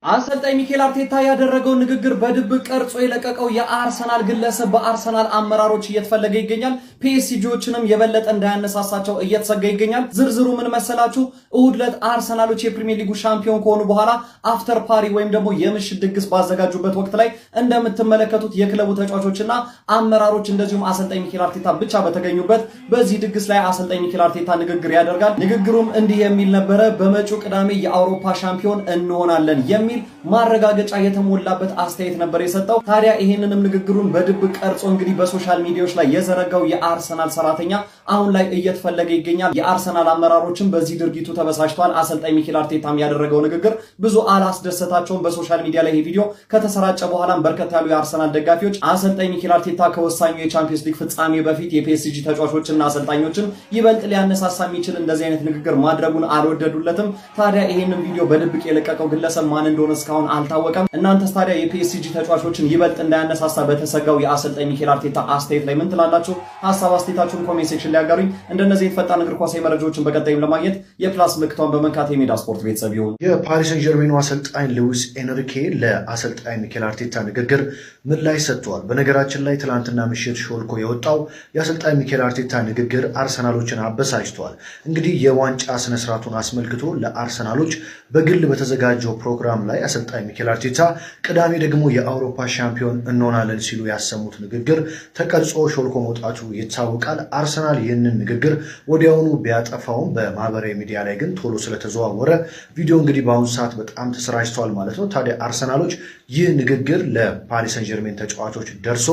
አሰልጣኝ ሚኬል አርቴታ ያደረገውን ንግግር በድብቅ ቀርጾ የለቀቀው የአርሰናል ግለሰብ በአርሰናል አመራሮች እየተፈለገ ይገኛል። ፒኤስጂዎችንም የበለጠ እንዳያነሳሳቸው እየተሰጋ ይገኛል። ዝርዝሩ ምን መሰላችሁ? እሁድ ዕለት አርሰናሎች የፕሪሚየር ሊጉ ሻምፒዮን ከሆኑ በኋላ after party ወይም ደግሞ የምሽት ድግስ ባዘጋጁበት ወቅት ላይ እንደምትመለከቱት የክለቡ ተጫዋቾችና አመራሮች እንደዚሁም አሰልጣኝ ሚኬል አርቴታ ብቻ በተገኙበት በዚህ ድግስ ላይ አሰልጣኝ ሚኬል አርቴታ ንግግር ያደርጋል። ንግግሩም እንዲህ የሚል ነበረ። በመጪው ቅዳሜ የአውሮፓ ሻምፒዮን እንሆናለን የሚል ማረጋገጫ የተሞላበት አስተያየት ነበር የሰጠው። ታዲያ ይሄንንም ንግግሩን በድብቅ ቀርጾ እንግዲህ በ social media ዎች ላይ የዘረጋው የአርሰናል ሰራተኛ አሁን ላይ እየተፈለገ ይገኛል። የአርሰናል አመራሮችም በዚህ ድርጊቱ ተበሳጭተዋል። አሰልጣኝ ሚኬል አርቴታም ያደረገው ንግግር ብዙ አላስደሰታቸውም። በ social media ላይ ይሄ ቪዲዮ ከተሰራጨ በኋላም በርከት ያሉ የአርሰናል ደጋፊዎች አሰልጣኝ ሚኬል አርቴታ ከወሳኙ የቻምፒየንስ ሊግ ፍጻሜ በፊት የፒኤስጂ ተጫዋቾችና አሰልጣኞችን ይበልጥ ሊያነሳሳ የሚችል እንደዚህ አይነት ንግግር ማድረጉን አልወደዱለትም። ታዲያ ይሄንን ቪዲዮ በድብቅ የለቀቀው ግለሰብ ማን እንደሆነ እስካሁን አልታወቀም። እናንተስ ታዲያ የፒኤስጂ ተጫዋቾችን ይበልጥ እንዳያነሳሳ በተሰጋው የአሰልጣኝ ሚኬል አርቴታ አስተያየት ላይ ምን ትላላችሁ? ሀሳብ አስተያየታችሁን comment section ላይ ያጋሩኝ። እንደነዚህ የተፈጣን እግር ኳሳዊ መረጃዎችን በቀጣይም ለማግኘት የ plus ምልክቷን በመንካት የሜዳ ስፖርት ቤተሰብ ይሁኑ። የፓሪስ ሰን ጀርሜኑ አሰልጣኝ ሉዊስ ኤንሪኬ ለአሰልጣኝ ሚኬል አርቴታ ንግግር ምላሽ ሰጥተዋል። በነገራችን ላይ ትናንትና ምሽት ሾልኮ የወጣው የአሰልጣኝ ሚኬል አርቴታ ንግግር አርሰናሎችን አበሳጭተዋል። እንግዲህ የዋንጫ ስነስርዓቱን አስመልክቶ ለአርሰናሎች በግል በተዘጋጀው ፕሮግራም ላይ አሰልጣኝ ሚኬል አርቴታ ቅዳሜ ደግሞ የአውሮፓ ሻምፒዮን እንሆናለን ሲሉ ያሰሙት ንግግር ተቀርጾ ሾልኮ መውጣቱ ይታወቃል። አርሰናል ይህንን ንግግር ወዲያውኑ ቢያጠፋውም በማህበራዊ ሚዲያ ላይ ግን ቶሎ ስለተዘዋወረ ቪዲዮ እንግዲህ በአሁኑ ሰዓት በጣም ተሰራጭቷል ማለት ነው። ታዲያ አርሰናሎች ይህ ንግግር ለፓሪስ ሰን ጀርሜን ተጫዋቾች ደርሶ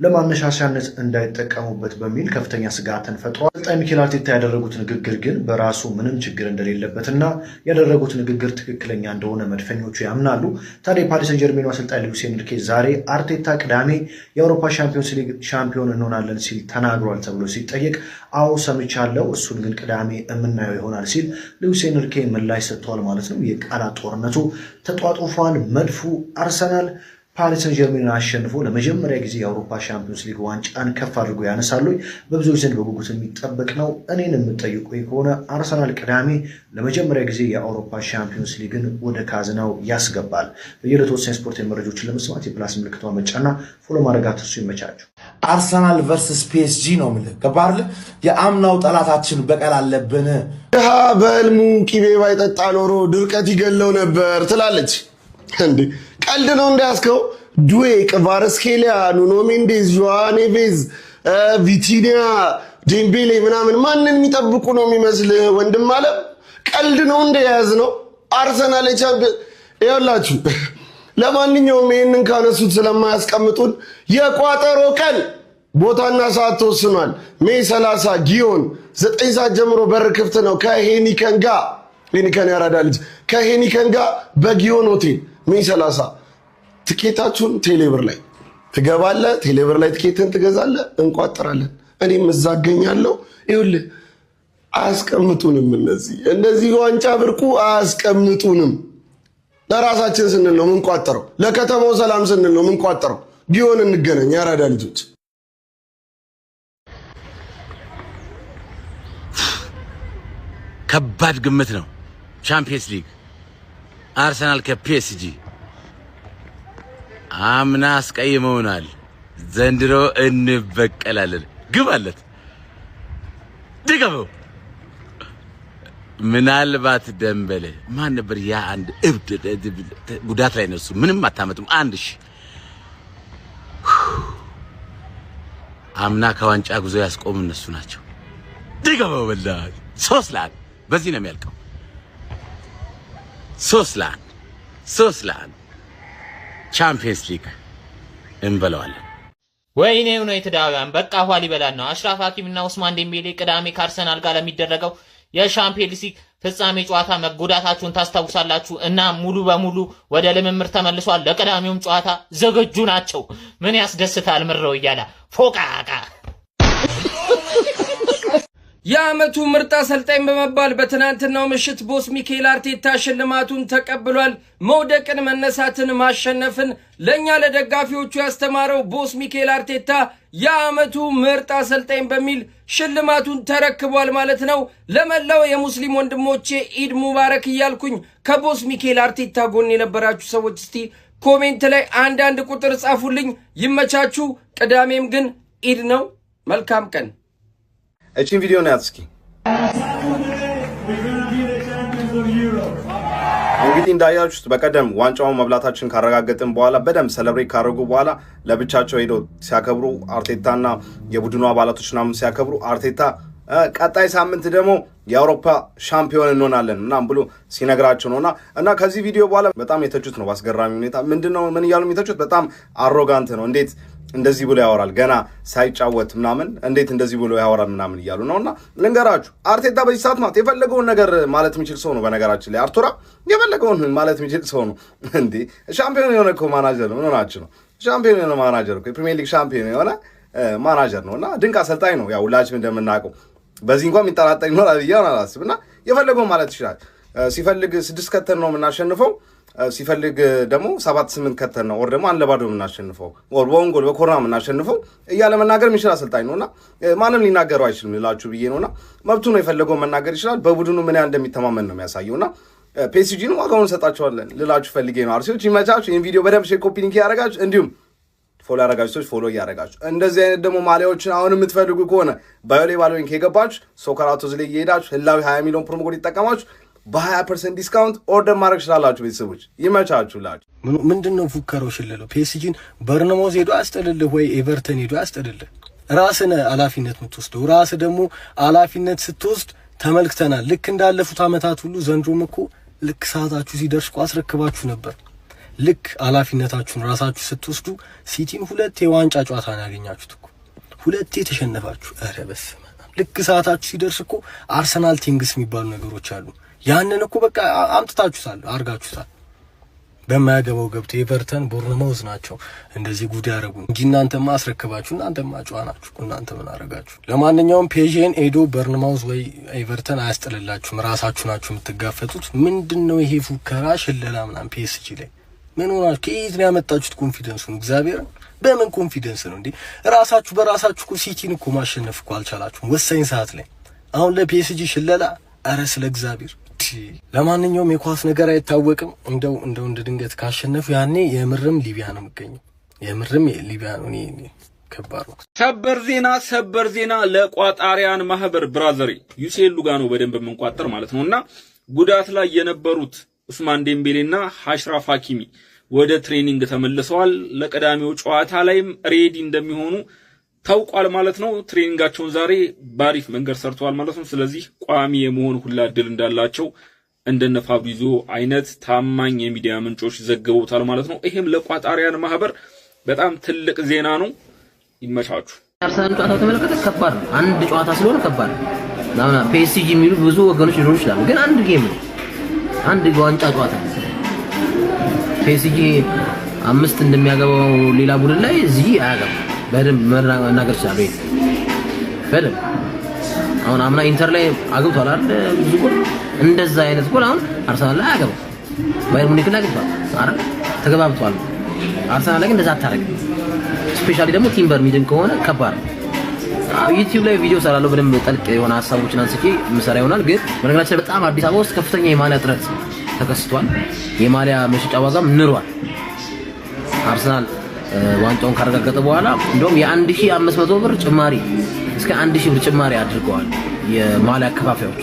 ለማነሳሻነት እንዳይጠቀሙበት በሚል ከፍተኛ ስጋትን ፈጥሯል። አሰልጣኝ ሚኬል አርቴታ ያደረጉት ንግግር ግን በራሱ ምንም ችግር እንደሌለበትና ያደረጉት ንግግር ትክክለኛ እንደሆነ መድፈኞቹ ያምናሉ። ታዲያ የፓሪስ ሰን ጀርሜኑ አሰልጣኝ ሉዊስ ኤንሪኬ ዛሬ አርቴታ ቅዳሜ የአውሮፓ ሻምፒዮንስ ሊግ ሻምፒዮን እንሆናለን ሲል ተናግሯል ተብሎ ሲጠየቅ አዎ ሰምቻለሁ፣ እሱን ግን ቅዳሜ የምናየው ይሆናል ሲል ሉዊስ ኤንሪኬ ምላሽ ሰጥተዋል ማለት ነው። የቃላት ጦርነቱ ተጧጡፏል። መድፉ አርሰናል ፓሪስ ሰን ጀርሜንን አሸንፎ ለመጀመሪያ ጊዜ የአውሮፓ ሻምፒዮንስ ሊግ ዋንጫን ከፍ አድርጎ ያነሳሉ። በብዙዎች ዘንድ በጉጉት የሚጠበቅ ነው። እኔን የምጠይቁኝ ከሆነ አርሰናል ቅዳሜ ለመጀመሪያ ጊዜ የአውሮፓ ሻምፒዮንስ ሊግን ወደ ካዝናው ያስገባል። በየዕለቱ ወሳኝ ስፖርታዊ መረጃዎችን ለመስማት የ plus ምልክቷን መጫንና follow ማድረግ አትርሱ። ይመቻችሁ። አርሰናል versus ፒኤስጂ ነው የምልህ። ገባህ አይደለ? የአምናው ጠላታችን በቀል አለብን። ድሃ በህልሙ ቂቤ ባይጠጣ ኖሮ ድርቀት ይገለው ነበር ትላለች። እንዴ ቀልድ ነው እንዳያስከው። ዱዌ፣ ክቫራትስኬሊያ፣ ኑኖ ሜንዴዝ፣ ዦዋ ኔቬዝ፣ ቪቲኒያ፣ ዴምቤሌ ምናምን ማንን የሚጠብቁ ነው የሚመስልህ? ወንድም አለም ቀልድ ነው እንደያዝ ነው። አርሰናል የቻምፒዮን ይኸውላችሁ። ለማንኛውም ይህንን ካነሱት ስለማያስቀምጡን የቋጠሮ ቀን ቦታና ሰዓት ተወስኗል። May 30 ጊዮን 9 ሰዓት ጀምሮ በር ክፍት ነው። ከሄኒከን ጋር፣ ሄኒከን ያራዳ ልጅ፣ ከሄኒከን ጋር በጊዮን ሆቴል May 30። ትኬታችሁን ቴሌብር ላይ ትገባለህ። ቴሌብር ላይ ትኬትን ትገዛለህ። እንቋጥራለን። እኔም እዛ እገኛለሁ። ይኸውልህ አያስቀምጡንም። እነዚህ እንደዚህ ዋንጫ ብርቁ አያስቀምጡንም። ለራሳችን ስንል ነው ምንቋጠረው። ለከተማው ሰላም ስንል ነው ምንቋጠረው። ጊዮን እንገናኝ ያራዳ ልጆች። ከባድ ግምት ነው። ቻምፒየንስ ሊግ አርሰናል ከፒኤስጂ። አምና አስቀይመውናል። ዘንድሮ እንበቀላለን። ግባለት ድገመው። ምናልባት ደንበሌ ማን ነበር? ያ አንድ እብድ ጉዳት ላይ ነሱ። ምንም አታመጡም። 1000 አምና ከዋንጫ ጉዞ ያስቆሙ እነሱ ናቸው። ድገመው በላ 3-1 በዚህ ነው የሚያልቀው። 3-1፣ 3-1 ቻምፒየንስ ሊግ እንበለዋለን። ወይኔ ዩናይትዳውያን፣ በቃ ውሃ ሊበላን ነው። አሽራፍ ሀኪምና ኡስማን ዴምቤሌ ቅዳሜ ከአርሰናል ጋር ለሚደረገው የሻምፒየንስ ሊግ ፍጻሜ ጨዋታ መጎዳታችሁን ታስታውሳላችሁ እና ሙሉ በሙሉ ወደ ልምምድ ተመልሷል። ለቅዳሜውም ጨዋታ ዝግጁ ናቸው። ምን ያስደስታል ምረው እያለ ፎቃቃ። የዓመቱ ምርጥ አሰልጣኝ በመባል በትናንትናው ምሽት boss ሚኬል አርቴታ ሽልማቱን ተቀብሏል። መውደቅን፣ መነሳትን፣ ማሸነፍን ለእኛ ለደጋፊዎቹ ያስተማረው boss ሚኬል አርቴታ የዓመቱ ምርጥ አሰልጣኝ በሚል ሽልማቱን ተረክቧል ማለት ነው። ለመላው የሙስሊም ወንድሞቼ ኢድ ሙባረክ እያልኩኝ ከ boss ሚኬል አርቴታ ጎን የነበራችሁ ሰዎች እስቲ comment ላይ አንዳንድ ቁጥር ጻፉልኝ። ይመቻችሁ። ቅዳሜም ግን ኢድ ነው። መልካም ቀን። እቺን ቪዲዮ ነው እስኪ። We're gonna be the champions of Europe. እንግዲህ እንዳያችሁት በቀደም ዋንጫውን መብላታችን ካረጋገጥን በኋላ፣ በደንብ celebrate ካደረጉ በኋላ ለብቻቸው ሄደው ሲያከብሩ፣ አርቴታና የቡድኑ አባላቶች ምናምን ሲያከብሩ፣ አርቴታ ቀጣይ ሳምንት ደግሞ የአውሮፓ ሻምፒዮን እንሆናለን ምናምን ብሎ ሲነግራቸው ነው። እና ከዚህ ቪዲዮ በኋላ በጣም የተቹት ነው በአስገራሚ ሁኔታ። ምንድነው ምን እያሉ የሚተቹት? በጣም arrogant ነው፣ እንዴት እንደዚህ ብሎ ያወራል ገና ሳይጫወት ምናምን፣ እንዴት እንደዚህ ብሎ ያወራል ምናምን እያሉ ነው። እና ልንገራችሁ፣ አርቴታ በዚህ ሰዓት ማለት የፈለገውን ነገር ማለት የሚችል ሰው ነው። በነገራችን ላይ አርቱራ የፈለገውን ማለት የሚችል ሰው ነው። እንዴ፣ ሻምፒዮን የሆነ እኮ ማናጀር ነው። ምን ሆናችሁ ነው? ሻምፒዮን የሆነ ማናጀር እኮ፣ የፕሪሚየር ሊግ ሻምፒዮን የሆነ ማናጀር ነው እና ድንቅ አሰልጣኝ ነው። ያው ሁላችንም እንደምናውቀው በዚህ እንኳን የሚጠራጠር ይኖራል ብዬ አላስብ። እና የፈለገውን ማለት ይችላል። ሲፈልግ ስድስት ከተን ነው የምናሸንፈው፣ ሲፈልግ ደግሞ 7-8 ከተን ነው or ደግሞ 1-0 የምናሸንፈው or በ own goal በ corner የምናሸንፈው እያለ መናገር የሚችል አሰልጣኝ ነው እና ማንም ሊናገረው አይችልም ልላችሁ ብዬ ነው። እና መብቱ ነው፣ የፈለገውን መናገር ይችላል። በቡድኑ ምን ያህል እንደሚተማመን ነው የሚያሳየው። እና ፒኤስጂን ዋጋውን እንሰጣቸዋለን ልላችሁ ፈልጌ ነው። አርሲዎች ይመቻችሁ። ይህን ቪዲዮ በደንብ share፣ copy link እያደረጋችሁ፣ እንዲሁም follow ያላደረጋችሁ ሰዎች follow እያደረጋችሁ፣ እንደዚህ አይነት ደግሞ ማሊያዎችን አሁን የምትፈልጉ ከሆነ bio ላይ ባለው link የገባችሁ ሶከራቶዝ ላይ እየሄዳችሁ ህላዊ 20 ሚሊዮን promo code ይጠቀማችሁ በ20% discount order ማድረግ ትችላላችሁ። ቤተሰቦች ይመቻችሁላችሁ። ምንድን ነው ፉከራው ሽለለው? ፒኤስጂን በርንማውዝ ሄዶ አያስጥልልህ ወይ ኤቨርተን ሄዶ አያስጥልልህ። ራስህ ነህ ኃላፊነት የምትወስደው። ራስህ ደግሞ ኃላፊነት ስትወስድ ተመልክተናል። ልክ እንዳለፉት አመታት ሁሉ ዘንድሮም እኮ ልክ ሰዓታችሁ ሲደርስ እኮ አስረክባችሁ ነበር። ልክ ኃላፊነታችሁን ራሳችሁ ስትወስዱ ሲቲን ሁለት የዋንጫ ጨዋታ ነው ያገኛችሁት እኮ፣ ሁለቴ ተሸነፋችሁ። ኧረ በስመ አብ! ልክ ሰዓታችሁ ሲደርስ እኮ አርሰናል things የሚባሉ ነገሮች አሉ። ያንን እኮ በቃ አምጥታችሁታል፣ አርጋችሁታል። በማያገባው ገብቶ ኤቨርተን ቦርንማውዝ ናቸው እንደዚህ ጉድ ያደረጉ እንጂ እናንተማ አስረክባችሁ፣ እናንተማ ጨዋ ናችሁ። እናንተ ምን አረጋችሁ? ለማንኛውም ፔዤን ኤዶ በርንማውዝ ወይ ኤቨርተን አያስጥልላችሁም። ራሳችሁ ናችሁ የምትጋፈጡት። ምንድን ነው ይሄ ፉከራ ሽለላ ምናምን ፒኤስጂ ላይ? ምን ሆናችሁ? ከየት ነው ያመጣችሁት confidence ኡን? እግዚአብሔርን በምን confidence ነው እንዴ? ራሳችሁ በራሳችሁ እኮ ሲቲን እኮ ማሸነፍ እኮ አልቻላችሁም ወሳኝ ሰዓት ላይ። አሁን ለፒኤስጂ ሽለላ፣ ኧረ ስለ እግዚአብሔር። ለማንኛውም የኳስ ነገር አይታወቅም። እንደው እንደ ድንገት ካሸነፉ ያኔ የምርም ሊቢያ ነው የምገኘው። የምርም ሊቢያ ነው። እኔ ከባድ ነው። ሰበር ዜና፣ ሰበር ዜና ለቋጣሪያን ማህበር። Brother፣ UCL ኡ ጋር ነው በደንብ የምንቋጠር ማለት ነው። እና ጉዳት ላይ የነበሩት ኡስማን ዴምቤሌና አሽራፍ ሀኪሚ ወደ training ተመልሰዋል። ለቀዳሚው ጨዋታ ላይም ready እንደሚሆኑ ታውቋል ማለት ነው። Training ኣቸውን ዛሬ ባሪፍ መንገድ ሰርተዋል ማለት ነው። ስለዚህ ቋሚ የመሆን ሁላ እድል እንዳላቸው እንደነ ፋብሪዞ አይነት ታማኝ የሚዲያ ምንጮች ዘግበውታል ማለት ነው። ይሄም ለቋጣሪያን ማህበር በጣም ትልቅ ዜና ነው። ይመቻችሁ። አርሰናል ጨዋታ በተመለከተ ከባድ ነው። አንድ ጨዋታ ስለሆነ ከባድ ነው። አሁን ፒኤስጂ የሚሉ ብዙ ወገኖች ሊኖሩ ይችላሉ፣ ግን አንድ game ነው። አንድ ዋንጫ ጨዋታ ነው። ፒኤስጂ አምስት እንደሚያገባው ሌላ ቡድን ላይ እዚህ አያገባም። በደንብ መናገር ይችላሉ። ይሄ በደንብ አሁን አምና ኢንተር ላይ አግብቷል አይደል? ብዙ ጎል፣ እንደዛ አይነት ጎል አሁን አርሰናል ላይ አያገባም። ባየር ሙኒክ ላይ አግብቷል አይደል? ተገባብቷል። አርሰናል ላይ ግን እንደዛ አታረግም። Specially ደግሞ ቲምበር ሚድን ከሆነ ከባድ ነው። ዩቲዩብ ላይ ቪዲዮ ሰራለሁ፣ በደንብ ጠልቅ የሆነ ሀሳቦችን አንስቼ የምሰራ ይሆናል። ግን በነገራችን ላይ በጣም አዲስ አበባ ውስጥ ከፍተኛ የማሊያ እጥረት ተከስቷል። የማሊያ መሸጫ ዋጋም ንሯል። አርሰናል ዋንጫውን ካረጋገጠ በኋላ እንደውም የ1500 ብር ጭማሪ፣ እስከ 1000 ብር ጭማሪ አድርገዋል የማሊያ አከፋፋዮች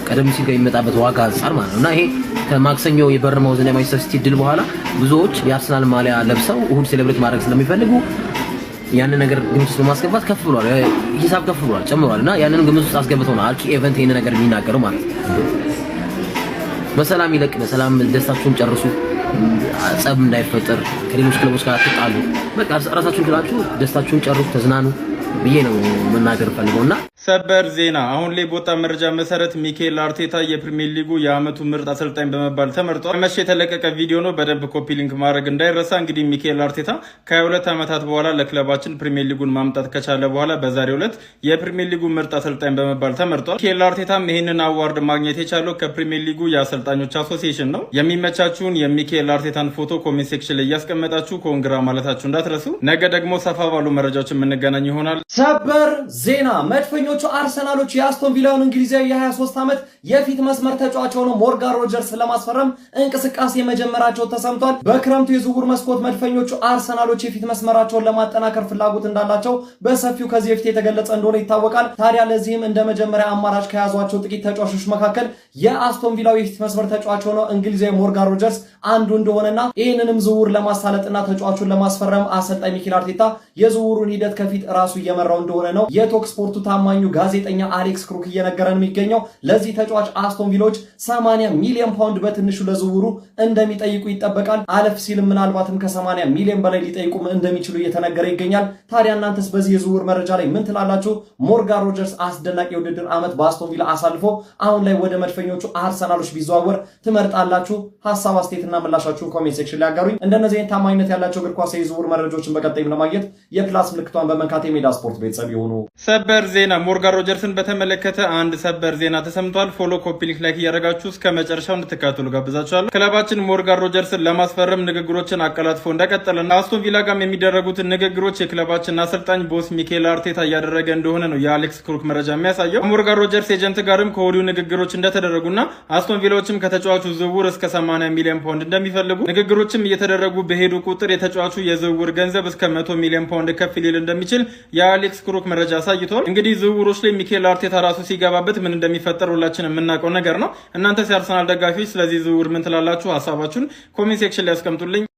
ቀደም ሲል ከሚመጣበት ዋጋ አንጻር ማለት ነው። እና ይሄ ከማክሰኞ የበርንማውዝ እና የማንቸስተር ሲቲ ድል በኋላ ብዙዎች የአርሰናል ማሊያ ለብሰው እሁድ celebrate ማድረግ ስለሚፈልጉ ያንን ነገር ግምት ውስጥ በማስገባት ከፍ ብሏል፣ ሂሳብ ከፍ ብሏል፣ ጨምሯል። እና ያንን ግምት ውስጥ አስገብተው ነው አርኪ ኤቨንት ይሄን ነገር የሚናገረው ማለት ነው። በሰላም ይለቅ፣ በሰላም ደስታችሁን ጨርሱ፣ ጸብ እንዳይፈጠር፣ ከሌሎች ክለቦች ጋር አትጣሉ። በቃ ራሳችሁን ችላችሁ ደስታችሁን ጨርሱ፣ ተዝናኑ ብዬ ነው መናገር ፈልገው እና ሰበር ዜና! አሁን ላይ በወጣ መረጃ መሰረት ሚኬል አርቴታ የፕሪሚየር ሊጉ የአመቱ ምርጥ አሰልጣኝ በመባል ተመርጧል። መቼ የተለቀቀ ቪዲዮ ነው። በደንብ copy link ማድረግ እንዳይረሳ። እንግዲህ ሚኬል አርቴታ ከ22 ዓመታት በኋላ ለክለባችን ፕሪሚየር ሊጉን ማምጣት ከቻለ በኋላ በዛሬው ዕለት የፕሪሚየር ሊጉ ምርጥ አሰልጣኝ በመባል ተመርጧል። ሚኬል አርቴታም ይህንን award ማግኘት የቻለው ከፕሪሚየር ሊጉ የአሰልጣኞች association ነው። የሚመቻችሁን የሚኬል አርቴታን ፎቶ comment section ላይ እያስቀመጣችሁ congra ማለታችሁ እንዳትረሱ። ነገ ደግሞ ሰፋ ባሉ መረጃዎች የምንገናኝ ይሆናል። ሰበር ዜና! መድፈኞቹ አርሰናሎች የአስቶን ቪላውን እንግሊዛዊ የ23 ዓመት የፊት መስመር ተጫዋች የሆነው ሞርጋን ሮጀርስ ለማስፈረም እንቅስቃሴ መጀመራቸው ተሰምቷል። በክረምቱ የዝውውር መስኮት መድፈኞቹ አርሰናሎች የፊት መስመራቸውን ለማጠናከር ፍላጎት እንዳላቸው በሰፊው ከዚህ በፊት የተገለጸ እንደሆነ ይታወቃል። ታዲያ ለዚህም እንደ መጀመሪያ አማራጭ ከያዟቸው ጥቂት ተጫዋቾች መካከል የአስቶን ቪላው የፊት መስመር ተጫዋች የሆነው እንግሊዛዊ ሞርጋን ሮጀርስ አንዱ እንደሆነና ይህንንም ዝውውር ለማሳለጥና ተጫዋቹን ለማስፈረም አሰልጣኝ ሚኬል አርቴታ የዝውውሩን ሂደት ከፊት ራሱ እየመራው እንደሆነ ነው የቶክ ስፖርቱ ታማኙ ጋዜጠኛ አሌክስ ክሩክ እየነገረን የሚገኘው። ለዚህ ተጫዋች አስቶን ቪላዎች 80 ሚሊዮን ፓውንድ በትንሹ ለዝውውሩ እንደሚጠይቁ ይጠበቃል። አለፍ ሲልም ምናልባትም ከ80 ሚሊዮን በላይ ሊጠይቁም እንደሚችሉ እየተነገረ ይገኛል። ታዲያ እናንተስ በዚህ የዝውውር መረጃ ላይ ምን ትላላችሁ? ሞርጋን ሮጀርስ አስደናቂ የውድድር ዓመት በአስቶን ቪላ አሳልፎ አሁን ላይ ወደ መድፈኞቹ አርሰናሎች ቢዘዋወር ትመርጣላችሁ? ሀሳብ አስተያየትና ምላሻችሁን comment section ላይ አጋሩኝ። እንደነዚህ አይነት ታማኝነት ያላቸው እግር ኳስ የዝውውር መረጃዎችን በቀጣይም ለማግኘት የ plus ምልክቷን በመንካት የሜዳ ስፖርት ቤተሰብ ይሁኑ። ሰበር ዜና! ሞርጋን ሮጀርስን በተመለከተ አንድ ሰበር ዜና ተሰምቷል። Follow፣ copy link፣ like እያደረጋችሁ እስከ መጨረሻው እንድትከታተሉ ጋብዛችኋለሁ። ክለባችን ሞርጋን ሮጀርስን ለማስፈረም ንግግሮችን አቀላጥፎ እንደቀጠለና አስቶን ቪላ ጋርም የሚደረጉትን ንግግሮች የክለባችን አሰልጣኝ boss ሚኬል አርቴታ እያደረገ እንደሆነ ነው የአሌክስ ክሩክ መረጃ የሚያሳየው። ከሞርጋን ሮጀርስ agent ጋርም ከወዲሁ ንግግሮች እንደተደረጉና አስቶን ቪላዎችም ከተጫዋቹ ዝውውር እስከ 80 ሚሊዮን ፓውንድ እንደሚፈልጉ፣ ንግግሮችም እየተደረጉ በሄዱ ቁጥር የተጫዋቹ የዝውውር ገንዘብ እስከ 100 ሚሊዮን ፓውንድ ከፍ ሊል እንደሚችል የአሌክስ ክሩክ መረጃ አሳይቷል። እንግዲህ ዝውውሮች ላይ ሚኬል አርቴታ ራሱ ሲገባበት ምን እንደሚፈጠር ሁላችን የምናውቀው ነገር ነው። እናንተስ የአርሰናል ደጋፊዎች ስለዚህ ዝውውር ምን ትላላችሁ? ሀሳባችሁን comment section ላይ ያስቀምጡልኝ።